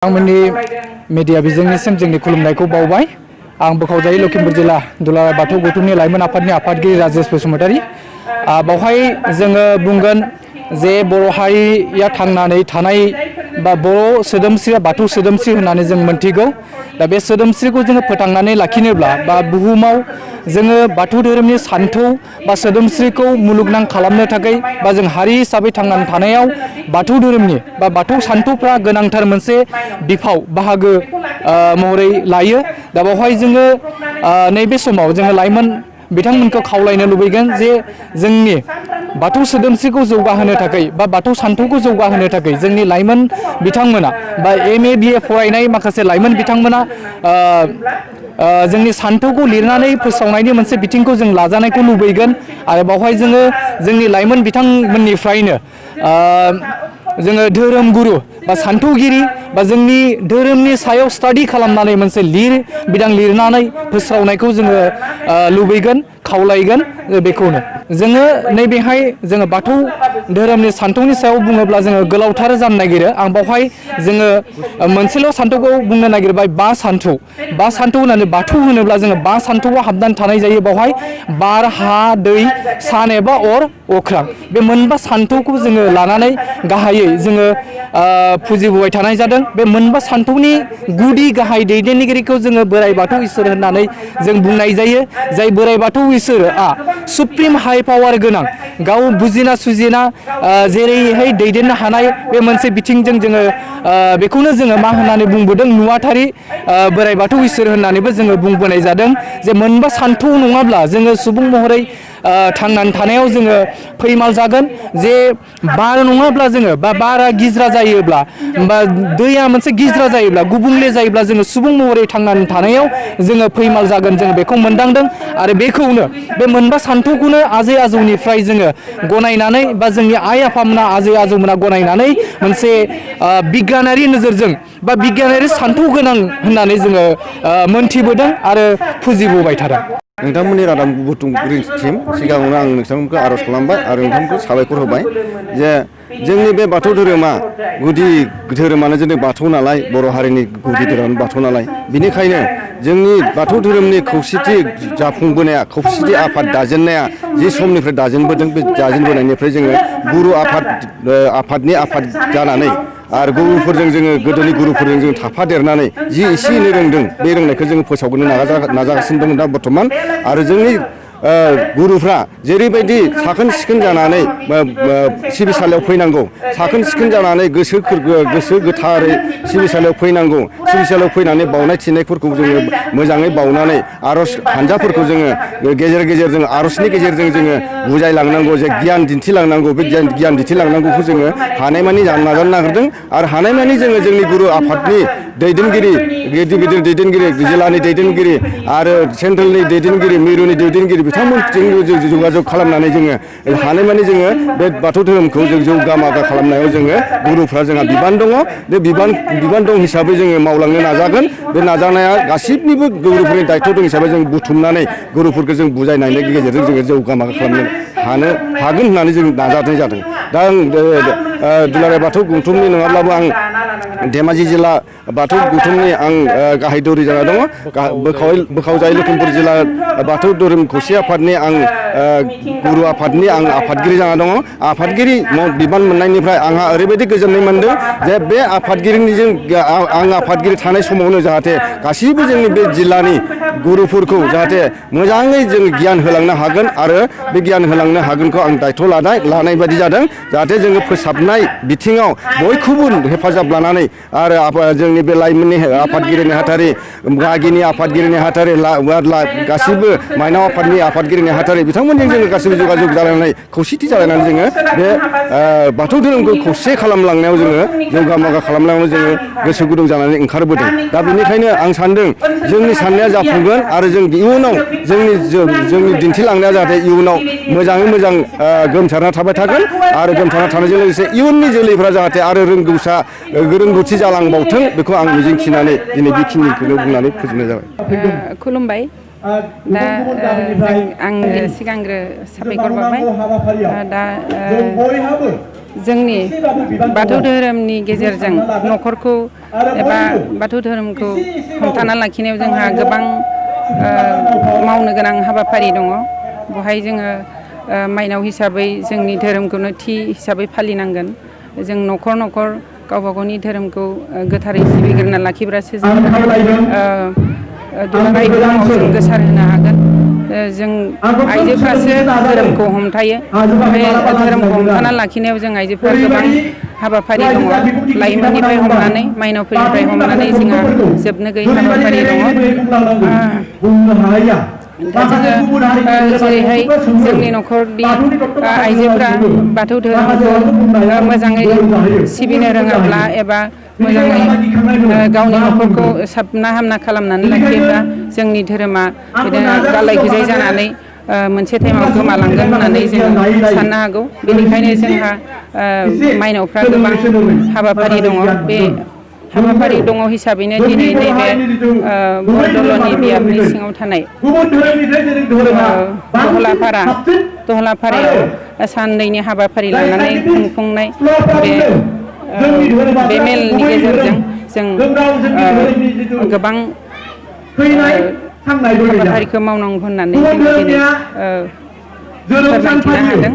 Media बिजोंनिसिम जोंनि खुलुमनायखौ बावबाय। आं बोखावजायो लखिमपुर जिल्ला दुलाराय बाथौ गौथुमनि लाइमोन आफादनि आफादगिरि राजेश बसुमतारी। बावहाय जोङो बुंगोन जे बर' हारिया थांनानै थानाय बा बर' सोदोमस्रिया बाथौ सोदोमस्रि होननानै जों मोनथिगौ। दा बे सोदोमस्रिखौ जोङो फोथांनानै लाखिनोब्ला बा बुहुमाव जोङो बाथौ धोरोमनि सान्थौ बा सोदोमस्रिखौ मुलुगनां खालामनो थाखाय बा जों हारि हिसाबै थांनानै थानायाव बाथौ धोरोमनि बा बाथौ सान्थौफ्रा गोनांथार मोनसे बिफाव बाहागो महरै लायो। दा बावहाय जोङो नैबे समाव जोङो लाइमोन बिथांमोनखौ खावलायनो लुबैगोन जे जोंनि बाथौ सोदोमस्रिखौ जौगाहोनो थाखाय बा बाथौ सान्थौखौ जौगाहोनो थाखाय जोंनि लाइमोन बिथांमोना बा MA BA फरायनाय माखासे लाइमोन बिथांमोना जोंनि सान्थौखौ लिरनानै फोसावनायनि मोनसे बिथिंखौ जों लाजानायखौ लुबैगोन। आरो बावहाय जोङो जोंनि लाइमोन बिथांमोननिफ्रायनो जोङो धोरोम गुरु बा सान्थौगिरि बा जोंनि धोरोमनि सायाव स्टाडि खालामनानै मोनसे बिदां लिरनानै फोस्रावनायखौ जोङो लुबैगोन, खावलायगोन। बेखौनो जोङो नैबेहाय जोङो बाथौ धोरोमनि सान्थौनि सायाव बुङोब्ला जोङो गोलावथार जानो नागिरो। आं बावहाय जोङो मोनसेल' सान्थौखौ बुंनो नागिरबाय, बा सान्थौ होननानै बाथौ होनोब्ला जोङो बा सान्थौआव हाबनानै थानाय जायो। बावहाय बार, हा, दै, सान एबा अर, अख्रां बे मोनबा सान्थौखौ जोङो लानानै गाहायै जोङो फुजिबोबाय थानाय जादों। बे मोनबा सान्थौनि गुदि गाहाय दैदेनगिरिखौ जोङो बोराइ बाथौ इसोर होननानै जों बुंनाय जायो। जाय बोराइ बाथौ इसोरआ सुप्रिम हाइ पावार गोनां, गाव बुजिना सुजिना जेरैहाय दैदेननो हानाय बे मोनसे बिथिंजों जोङो बेखौनो जोङो मा होननानै बुंबोदों, नुवाथारि बोराइ बाथौ इसोर होननानैबो जोङो बुंबोनाय जादों। जे मोनबा सान्थौ नङाब्ला जोङो सुबुं महरै थांनानै थानायाव जोङो फैमाल जागोन। जे बार नङाब्ला जोङो बा बारा गिज्रा जायोब्ला बा दैया मोनसे गिज्रा जायोब्ला, गुबुंले जायोब्ला जोङो सुबुं महरै थांनानै थानायाव जोङो फैमाल जागोन। जों बेखौ मोनदांदों आरो बेखौनो बे मोनबा सान्थौखौनो आजै आजौनिफ्राय जोङो गनायनानै बा जोंनि आइ आफामोना आजै आजौमोना गनायनानै मोनसे बिगियानारि नोजोरजों बा बिगियानारि सान्थौ गोनां होननानै जोङो मोनथिबोदों आरो फुजिबोबाय थादों। नोंथांमोननि रादाब बुथुमगिरिसिम सिगाङावनो आं नोंथांमोनखौ आर'ज खालामबाय आरो नोंथांमोनखौ साबायखर होबाय जे जोंनि बे बाथौ धोरोमा गुदि धोरोमानो जोंनि बाथौ नालाय, बर' हारिनि गुदि धोरोमानो बाथौ नालाय, बिनिखायनो जोंनि बाथौ धोरोमनि खौसेथि जाफुंबोनाया, खौसेथि आफाद दाजेननाया जि समनिफ्राय दाजेनबोदों, बे दाजेनबोनायनिफ्राय जोङो गुरु आफादनि आफाद जानानै आरो गुरुफोरजों जोङो गोदोनि गुरुफोरजों जों थाफादेरनानै जि एसे एनै रोंदों, बे रोंनायखौ जोङो फोसावबोनो नाजागासिनो दं दा बर्थमान। आरो जोंनि गुरुफ्रा जेरैबायदि साखोन सिखोन जानानै सिबिसालियाव फैनांगौ, साखोन सिखोन जानानै गोसो गोथारै सिबिसालियाव फैनांगौ, सिबिसालियाव फैनानै बावनाय थिनायफोरखौ जोङो मोजाङै बावनानै आर'ज हानजाफोरखौ जोङो गेजेर गेजेर जों आर'जनि गेजेरजों जोङो बुजायलांनांगौ, जे गियान दिन्थिलांनांगौ। बे गियान दिन्थिलांनांगौखौ जोङो हानायमानि नाजानो नागिरदों। आरो हानायमानि जोङो जोंनि गुरु आफादनि दैदेनगिरि, गिदिर दैदेनगिरि, जिल्लानि दैदेनगिरि आरो सेन्ट्रेलनि दैदेनगिरि, मिरुनि दैदेनगिरि बिथांमोनजों जों जगाजग खालामनानै जोङो हानायमानि जोङो बे बाथौ धोरोमखौ जों जौगा मागा खालामनायाव जोङो गुरुफ्रा जोंहा बिबान दङ। बे बिबान दं हिसाबै जोङो मावलांनो नाजागोन। बे नाजानाया गासिबनिबो गुरुफोरनि दायथ' दं हिसाबै जों बुथुमनानै गुरुफोरखौ जों बुजायनायनि गेजेरजों जोङो जौगा मागा खालामनो हागोन होननानै जों नाजानाय जादों। दा आं दुलाराय बाथौ गौथुमनि नङाब्लाबो आं धेमाजि जिल्ला बाथौ गौथुमनि आं गाहाय दौरि जाना दङ। बोखावजायो लखिमपुर जिल्ला बाथौ धोरोम खौसे आफादनि आं गुरु आफादनि आं आफादगिरि जाना दङ। आफादगिरि बिबान मोननायनिफ्राय आंहा ओरैबायदि गोजोननाय मोनदों जे बे आफादगिरिनिजों आं आफादगिरि थानाय समावनो जाहाथे गासैबो जोंनि बे जिल्लानि गुरुफोरखौ जाहाथे मोजाङै जों गियान होलांनो हागोन आरो बे गियान होलांनो हागोनखौ आं दायथ' लानाय बायदि जादों। जाहाथे जोङो फोसाबनाय बिथिङाव बयखौबो हेफाजाब लानानै आरो जोंनि बे लाइमोननि आफादगिरि नेहाथारि, गागिनि आफादगिरि नेहाथारि, गासिबो माइनाव आफादनि आफादगिरि नेहाथारि बिथांमोनजों जोङो गासिबो जगाजग जालायनानै खौसेथि जालायनानै जोङो बे बाथौ धोरोमखौ खौसे खालामलांनायाव जोङो जौगा मागा खालामलांनायाव जोङो गोसो गुदुं जानानै ओंखारबोदों। दा बेनिखायनो आं सानदों जोंनि साननाया जाफुंगोन आरो जों इयुनाव जोंनि दिन्थिलांनाया जाहाथे इयुनाव मोजाङै मोजां गोमसारना थाबाय थागोन आरो गोमसारना थानायजों लोगोसे इयुननि जोलैफ्रा जाहाथे आरो रोंगौथि जालांबावथों, बेखौ आं मिजिंथिनानै दिनै बेखिनिखौनो बुंनानै फोजोबनाय जाबाय। खुलुमबाय। दा आं सिगांग्रो साबायखर बावबाय। दा जोंनि बाथौ धोरोमनि गेजेरजों न'खरखौ एबा बाथौ धोरोमखौ हमथाना लाखिनायाव जोंहा गोबां मावनो गोनां हाबाफारि दङ बेवहाय जोङो माइनाव हिसाबै जोंनि धोरोमखौनो थि हिसाबै फालिनांगोन जों न'खर न'खर गावबा गावनि धोरोमखौ गोथारै सिबिग्रोना लाखिब्लासो जों दुलाराय बुहुमाव जों गोसार होनो हागोन जों आइजोफ्रासो धोरोमखौ हमथायो बे धोरोमखौ हमथाना लाखिनायाव जों आइजोफ्रा गोबां हाबाफारि दङ लाइमोननिफ्राय हमनानै माइनावफोरनिफ्राय हमनानै जोंहा जोबनो गैयै हाबाफारि दङ दा जोङो जेरैहाय जोंनि न'खरनि आइजोफ्रा बाथौ धोरोमखौ मोजाङै सिबिनो रोङाब्ला एबा मोजाङै गावनि न'खरखौ साबना हामना खालामनानै लाखियोब्ला जोंनि धोरोमा बिदिनो गालाय गुजाय जानानै मोनसे टाइमाव गोमालांगोन होननानै जों साननो हागौ बेनिखायनो जोंहा माइनावफ्रा गोबां हाबाफारि दङ बे हाबाफारि दङ हिसाबैनो दिनै नैबे बरदल'नि बियाबनि सिङाव थानाय दहलाफारायाव साननैनि हाबाफारि लानानै खुंफुंनाय बे मेलनि गेजेरजों जों गोबां हाबाफारिखौ मावनांगौ होननानै जों दिनै फोरमायथिनो हादों